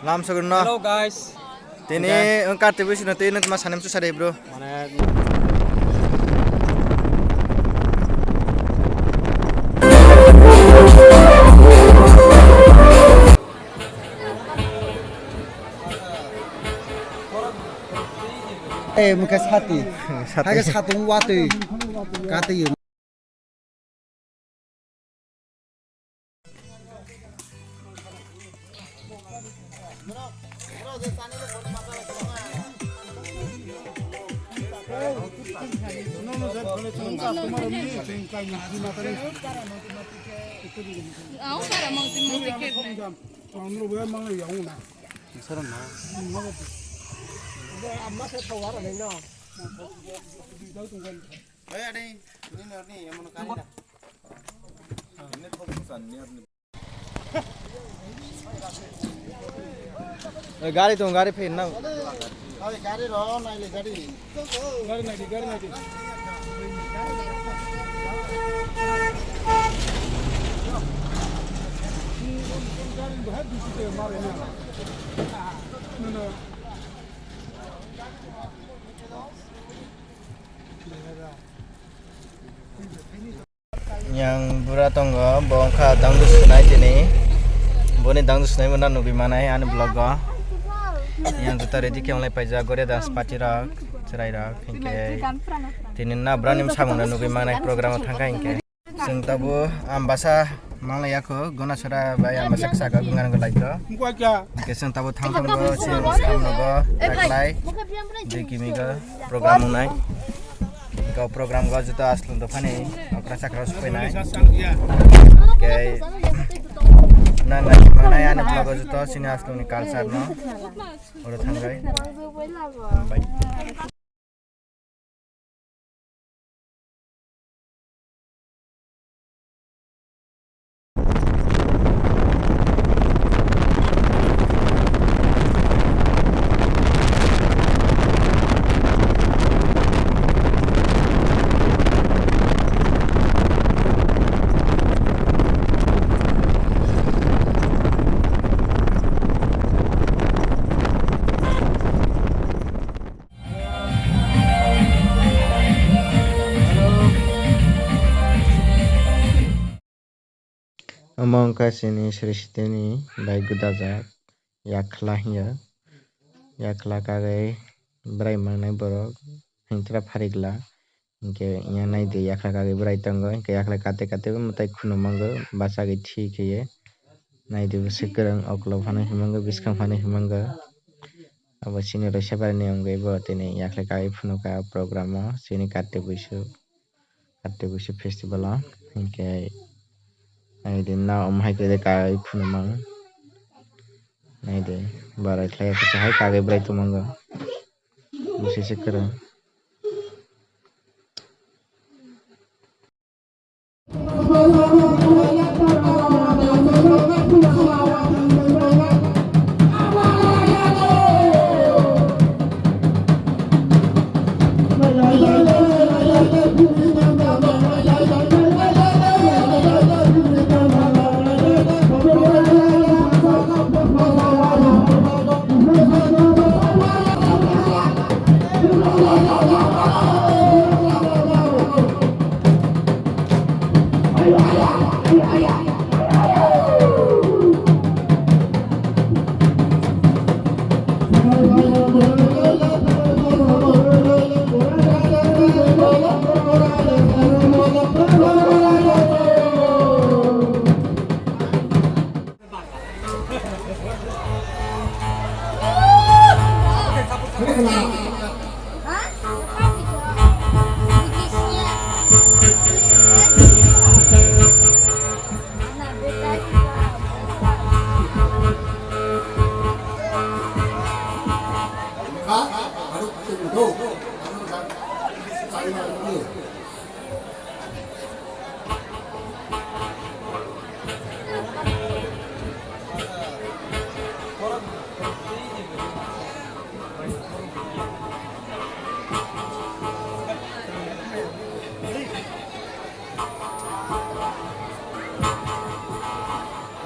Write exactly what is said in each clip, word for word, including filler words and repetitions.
Lam sogorno. Hello guys. Tini wngkha twi sino twi nang ma sanem su sari bro. Mane Eh, mukhe sati. Sati. Hai ke satung watwi. Katwi. Gari tong, gari phin na. Gari ro, nai le gari. Gari nai di, gari nai di. Yang bura tongo, bo wngkha dangdu sunai tini. Boni dangdu sunai bo na nugwi manai ani vlog o. Yang juta ready khe onglai paijak, gore das party rok, chwrai rok, hinkhe tini na brani samung no nugwi manai program o thangkha hinkhe. Chwng tabuk Ambasa manglai yakho, Gonasara bai Ambasa kisa ka gungan go laito. Hinkhe chwng tabuk thang thang go, chwng sam no go, taklai, dui kimi go program wngnai. Kau program go juto aslung dophani okra chakra supainai. Kei na na manai ani vlog o juto sini aslung ni culture no. Oro thangbai. Bye. Omo wngkha chini srishti ni bai gwdajak yakhla hiya. Yakhla kagwi bwrai mangnai borok hintra pharigla. Hinkhe ya naidi yakhla kagwi bwrai tongo, hinkhe yakhla kate kate bo mwtai khunu mango, bachagwi thik hiye. Naidi bwswk kwrwng, oklo phano himango, bwskang phano himango. Abo chini Roisabari ni wngwi bo tini yakhla kagwi phunukha program o, chini kate buisu, kate buisu festival o. Hinkhe naidi na omo hai khe kagwi phunumang. Naidi barai khlai khe hai kagwi bwrai tongmango. Bwswk se kwrwng.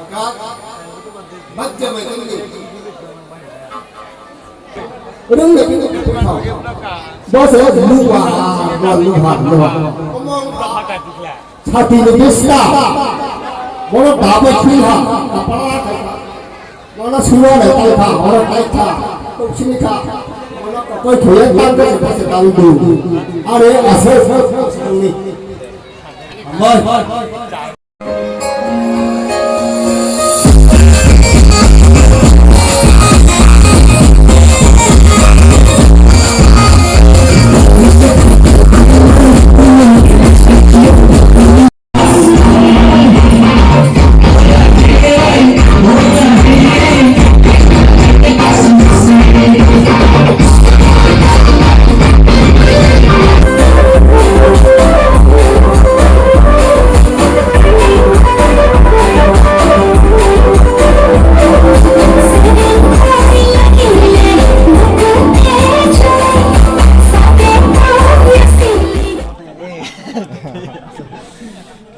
Maka, madya mai tangdi. Rwng le khe khe thang. Bo se luha, luha, luha, luha. Sati ni bista. Bono dabe thwiha. Kapala khai. Bono suwa le tai kha, bono tai kha. Toksini kha. Bono koi thoye tang ke se se dal du. Are ase ni. Amai.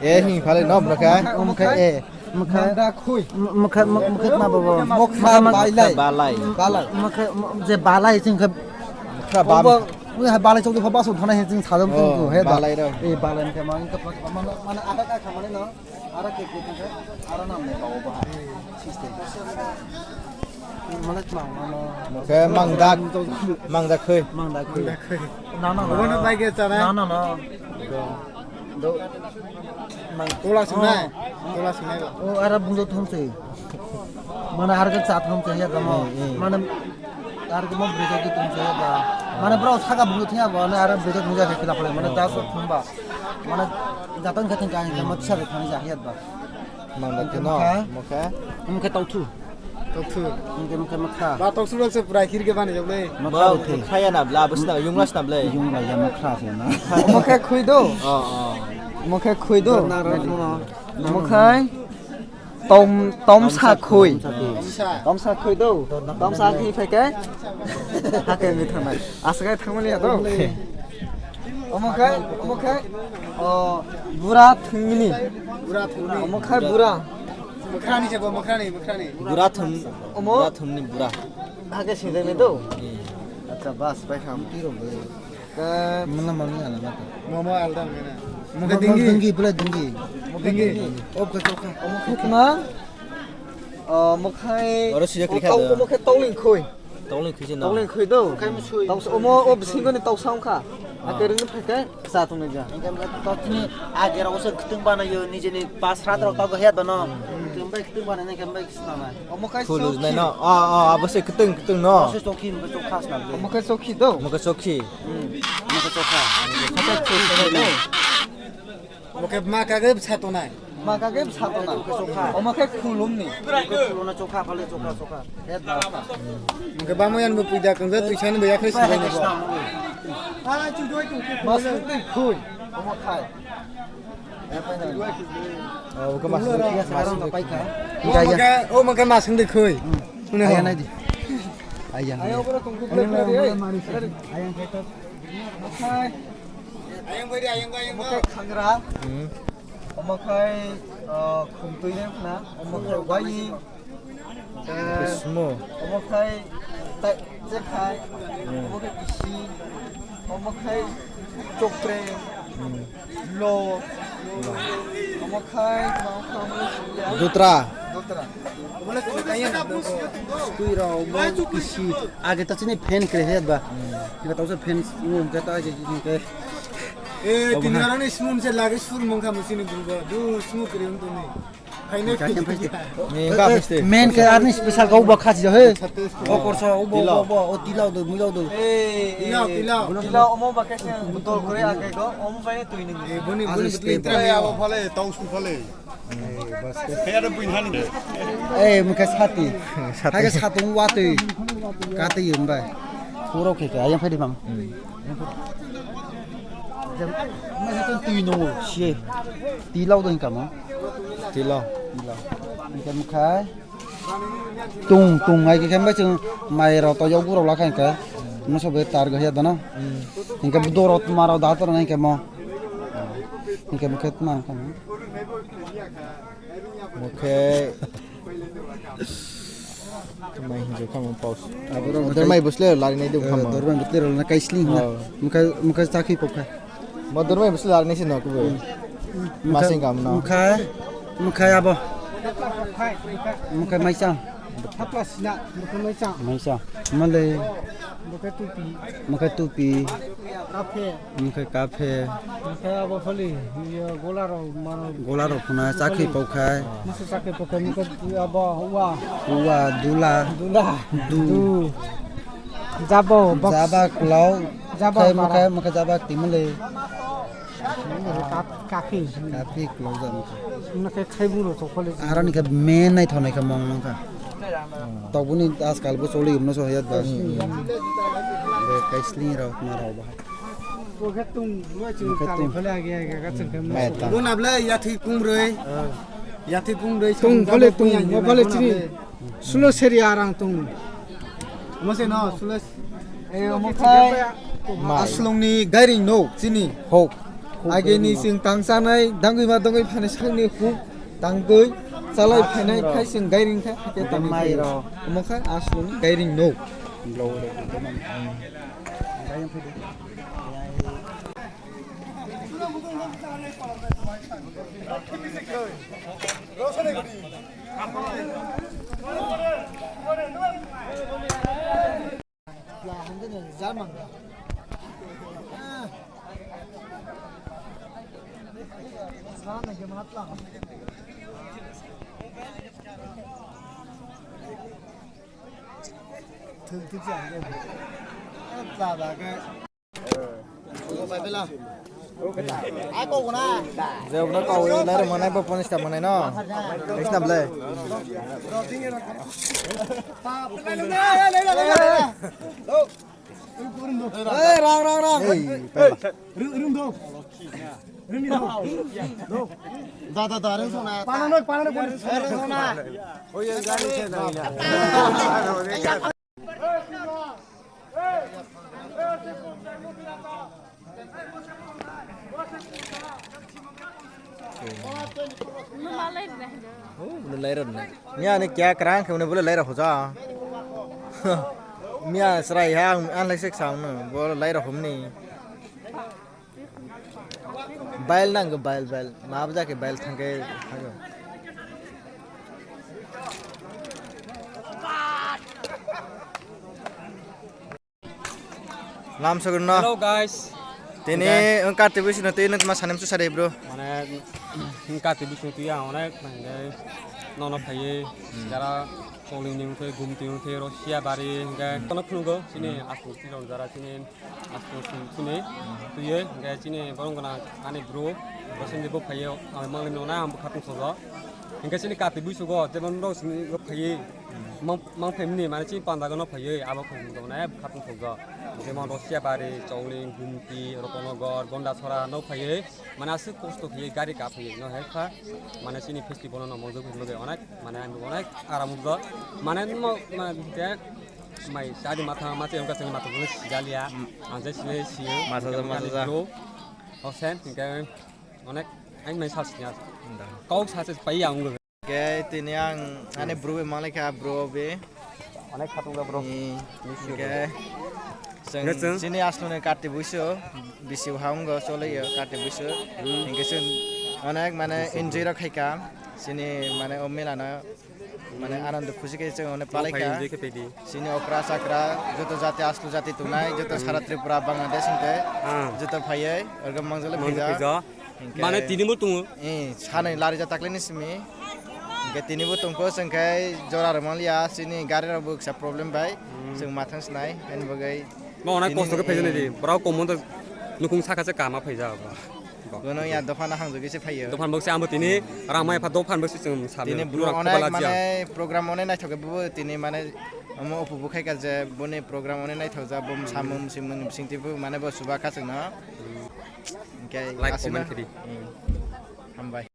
Eh, hing phale no, bro, kha? Omo khe, eh, omo khe. Mangda khui. Omo khe, omo khe ma babo. Mokha balai. Balai. Balai. Omo khe, omo je balai chwng khe. Mokha bam. Obo, ui ha balai chokdi pha baso thana he chwng sajam chwng ko he da. Balai rw. Eh, balai khe ma, mane, mane ada ka khamani no. Ara ke ke tongkha, ara nam ne bawo baha. System. Mane tma mano. Mokhe mangdak, mangdak khui. Mangdak khui. Mangdak khui. Na, na, na. Obono bai ke chana. Na, na, na. Do. Do. Mang tola sunai. Oh. Tola sunai ba. O ara bungdo thum se. Mane ara ke cha thum se ya gamo. Eh, eh. Mane ara ke mo brejak ke thum se ya ba. Mane bro saga bungdo thya ba, mane ara brejak thum ja ke khila pale. Mane das thum ba. Mane jatang khe thang khe mo tisa de thang ja hiat ba. Mangda khe no, mokhe? Mokhe? Mokhe toksu. Toksu. Mokhe, mokhe mokha. Ba toksu rok se pura khir khe bani jok le. Mokha rok khe. Mokha ya na bla, bwsna yung las na ble. Yung la ya mokha se na. Mokhe khui do. Oh, oh. Mokhe khui do. Na ro no. Mokhe tom, tom sa khui. Tom sa. Tom sa khui do. Tom sa khi phai khe. Ha khe mi thanai. Aswk ai thangmani ya do. Omo khe, omo khe, o, bura thwngmini. Bura thwngmini. Omo khe bura. Mwkhrani se bo, mwkhrani, mwkhrani. Bura thum, omo? Bura thumni bura. Hake sinjaknai do? Hmm. Acha, bas, bai kham. Ke mala mala ala mata. Momo alda mena. Mokhe dingi. Dingi, bula dingi. Mokhe dingi. Dingi. Op ka chokha. Omo khe ma? O, mokhai. Oro sijak rikha do. Omo khe tauling khoi. Tokling khwi se no. Tokling khwi do. Toksa omo o bisingoni toksa wngkha. Ah. Ake rwngni phaikhe sa tongnaija. Engkhe totini age rok se kwtwng banayo nijeni pas rat rok togo head bano. Hmm. Kwtwng bai kwtwng banai nai khe bai swnamai. Omo khai phul chokhi. Ujnai no. Ah, ah, abo se kwtwng, kwtwng no. Abo se chokhi, bo chokha swnam le. Omo khai chokhi do. Omo khai chokhi. Hmm. Omo khai chokha. Omo khai chokhi do. Omo khe ma kage bwsa tongnai. Ma kage bwsa tongnai. Omo khe khulumni. Khulumno chokha phale chokha chokha. He da. Omo khe bamo yan bo puida kangja tuisani bo yakhre sibai ni bo. Mas twi khui. Omo khai. Oh, omo khe mas twi khui. Omo khe, omo khe mas twi khui. Aya nai di. Aya nai. Aya boro tongkhe. Aya khai. Ayang bai de, ayang bai, ayang bai. Omo khai khangra. Hmm. Omo khai, ah, khumtwi ne khna. Omo khai wai. Omo khai smo. Omo khai ta-, chekhai. Hmm. Omo khai kisi. Omo khai chokre. Hmm. Lo. Lo. Omo khai, omo khai, omo khai. Dutra. Dutra. Twi rok bo kisi. Age ta chini fan kre he ba. Ega ta fan sung ke ta age ke. Eh, tini arani sung se lagi sur mong kha musini gurgo. Du sung kre ung tuni. Phainai phainai. Ni ga phaste. Men ke arni special go ba khachi he. O korsa o bo bo bo o tilao do muilao do. Tilao tilao. Tilao omo ba ke se dol kore age go omo bai twi ni. Eh, boni boni twi tra. Abo phale tau su phale. Eh, mukhe sati. Sati. Hai khe satung watwi. Katwi yum bai. Puro khe khe ayang phai di bang. Hmm. Jam, ma khe twi nungo, siye. Tilao do hingka mo. Tilao. Tilao. Hingke mukhe. Tung, tung, ai khe khe bai chwng mai rok to yokgu rok lakha hingke. Moso bai tar gahya dana. Hmm. Hingke doro maro da tor hingke mo. Hingke mukhe tma hingke mo. Mokhe. Mai hinjo kamo paus. Aborok Dormai bwsle lari nai dum kamo. Dormai bwsle rok na kaisling hina. Oh. Mukha, mukha chakhi pokha. Mo dormai bwsle lari nai sino kubo. Masing kam no. Mukha, mukha abo. Mukha maisang. Hapla sina, mukha maisang. Maisang. Male. Mukha tupi. Mukha tupi. Kafe. Mukha kafe. Mukha abo khali, iyo gola rok mano. Gola rok khuna chakhi pokha. Musu chakhi pokha, mukha abo uwa. Uwa, dula. Dula. Du. Du. Jabo, box. Jaba klau. Jaba. Khai mukha, mukha jaba timule. Kap-, kafi. Kafi klau jam. Mukha khai buro to khali. Aroni khe men nai thonai khe mong mong kha. Tokbuni ajkal bo choli umno so hayat ba. Hmm. Be kaisling rok na rok ba. Bo khe tung, bo chung kale khole age age ka chung khe mo. Mai ta. Bo nable yathi kung roi. Yathi kung roi. Tung khole tung, mo khole chini. Sulo seri arang tung. Mo se no, sulo. Eh, mo khai. Mai. Aslong ni gairing no, chini. Hok. Ageni sing tangsanai, dangwi ma dongwi phani sakni huk tangwi chalai phainai khai sing gairing kha, hake tangwi mai rok. Omo kha asloni gairing no. Jebno kawi nai rw manai bo ponis ta manai no. Isna ble. Ei, rang, rang, rang. Ei, pela. Da, da, da, rang sona. Pana no, pana no, pana no. Rang sona. Oi, gari se na. Miya ni kya krang khe bole laira hoja. Miya srai ha ang lai sek sa no bole laira homni. Bail nang bail bail ma bja ke bail thangke hago. Lam sogorno. Hello guys. Tini engka T V sino tini tma sanem su sari bro. Mane engka T V sino tuya onek mane nono phaye jara polling ni muthe gumti muthe Russia bari engka kono khungo sini asuk sini jara sini asuk sini tuye engka sini borong gana ani bro bosen de bo phaye ang mangli nona ang khatung sogo engka sini kati busugo jemon rok sini phaiye. Mang, mang phaimni, mane, chini panda gano phaiwi, abo khum dong nai, khatung thokjak. Jemon Russia bari, Chowling, Gumti, Rotanagar, Gondasora no phaiwi, mane, aswk kosto khaiwi, gari ka phaiwi, no hai kha, mane, chini festival no mojok hinwi onek, mane, ang onek aram ujak. Mane, mo, mane, hwnkhe, mai, chadi matha, machi, wngkha chini matha, sijaliya, ang je sini siyo, Masa, masa. Bro, Hosen, hwnkhe, onek, ang mai sal siya. Kok sache pai ya, wngkha. Hingke tini ang ani bro bai manglai kha, bro bai. Onek khatung da bro. Ni, hingke chwng chini aswkni kati buisu bisi ha wngkha choli ya kati buisu. Hingke chwng onek mane enjoy rok khai kha. Chini mane o mela no mane anando khusi khe chwng onek palai kha. Chini okra chakra joto jati aswk jati tongnai joto sara Tripura Bangladesh hingke joto phaiye orga mangjole phaiya. Mane tini bo tongo. Eh, sanai lari ja takle ni simi. Hingke tini bo tongkho, chwng khe jora rwmaliya, chini gari rok bo kisa problem bai. Chwng mathang sinai, ani bagwi. Ma onek kosto khe phaijani di. Borok komon to nukhung saka se kama phaija. Bono ya dopha na hangjagwi se phaiyo. Dophan bokse amo tini rang mai pha dophan bokse chwng sabi. Tini bro onek mane program onek naithok khe bo tini mane omo opu bo khai ka je boni program onek naithok ja bo samung simung bising twi bo mane bo suba kha chwngno. Hingke like, asino. Comment khidi. Hmm. Hambai.